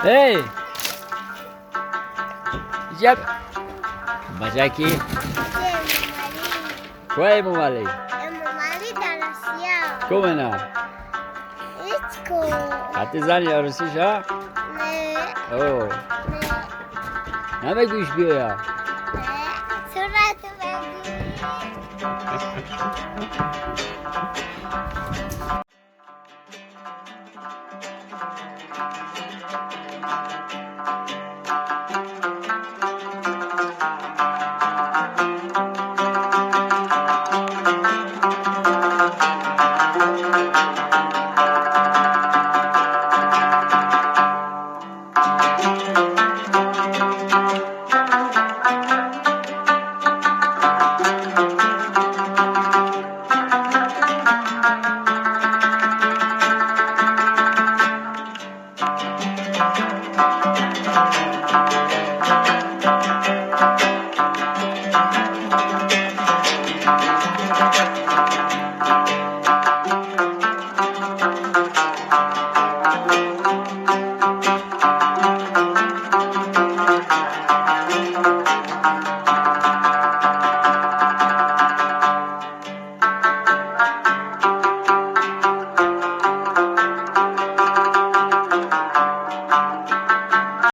Эй! Ҷаб. Бачаки, куй Эмомалӣ? Эмомалӣ дар Россия. Ку мена? Ҳеҷ ку. Хати зани арӯсиша? Не. О, не. Намегӯиш биёя? Не. Сурат бигир.